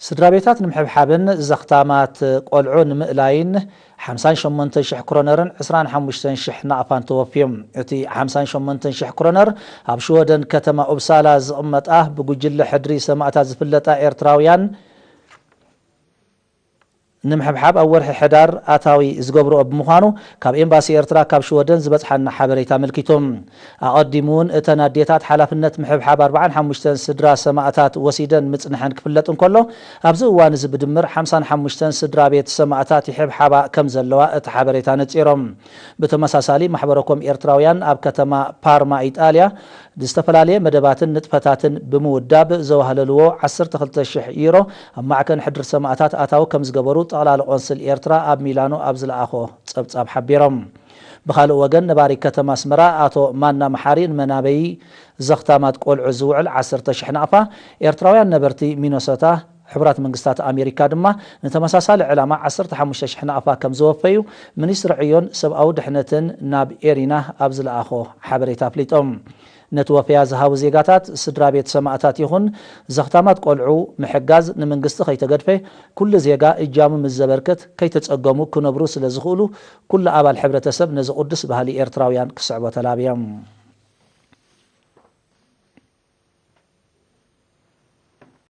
ስድራ ቤታት ንምሕብሓብን ዘኽታማት ቆልዑ ንምእላይን ሓምሳን ሸሞንተን ሽሕ ክሮነርን ዕስራን ሓሙሽተን ሽሕ ናቕፋን ተወፍዮም። እቲ ሓምሳን ሸሞንተን ሽሕ ክሮነር ኣብ ሽወደን ከተማ ኡብሳላ ዝቕመጣ ብጉጅለ ሕድሪ ሰማእታት ዝፍለጣ ኤርትራውያን ንምሕብሓብ ኣብ ወርሒ ሕዳር ኣታዊ ዝገብርኦ ብምዃኑ ካብ ኤምባሲ ኤርትራ ካብ ሽወደን ዝበጽሓና ሓበሬታ ኣመልኪቱ። ኣቐዲሙ እውን እተን ኣዴታት ሓላፍነት ምሕብሓብ ኣርባዓን ሓሙሽተን ስድራ ሰማእታት ወሲደን ምጽንሐን ክፍለጥ እንከሎ ኣብዚ እዋን እዚ ብድምር ሓምሳን ሓሙሽተን ስድራ ቤት ሰማእታት ይሕብሓባ ከም ዘለዋ እቲ ሓበሬታ ነጺሮም። ብተመሳሳሊ ማሕበረኮም ኤርትራውያን ኣብ ከተማ ፓርማ ኢጣልያ ዝተፈላለየ መደባትን ንጥፈታትን ብምውዳብ ዘዋህለልዎ ዓሰርተ ክልተ ሽሕ ዩሮ ኣብ ማዕከን ሕድር ሰማእታት ኣታዊ ከም ዝገበሩ ጠቕላሊ ቆንስል ኤርትራ ኣብ ሚላኖ ኣብ ዝለኣኾ ጸብጻብ ሓቢሮም። ብኻልእ ወገን ነባሪ ከተማ ኣስመራ ኣቶ ማና መሓሪ ንመናበዪ ዘኽታማት ቆልዑ ዝውዕል ዓሰርተ ሽሕ ናቕፋ ኤርትራውያን ነበርቲ ሚኖሶታ ሕቡራት መንግስታት ኣሜሪካ ድማ ንተመሳሳሊ ዕላማ ዓሰርተ ሓሙሽተ ሽሕ ናቕፋ ከም ዘወፈዩ ሚኒስትሪ ዕዮን ሰብኣዊ ድሕነትን ናብ ኤሪና ኣብ ዝለኣኾ ሓበሬታ ኣፍሊጦም። ነቲ ወፈያ ዝሃቡ ዜጋታት ስድራ ቤት ሰማእታት ይኹን ዘኽታማት ቆልዑ ምሕጋዝ ንመንግስቲ ከይተገድፈ ኩሉ ዜጋ እጃሙ ምስ ዘበርክት ከይተጸገሙ ክነብሩ ስለ ዝኽእሉ ኩሉ ኣባል ሕብረተሰብ ነዚ ቅዱስ ባህሊ ኤርትራውያን ክስዕቦ ተላብዮም።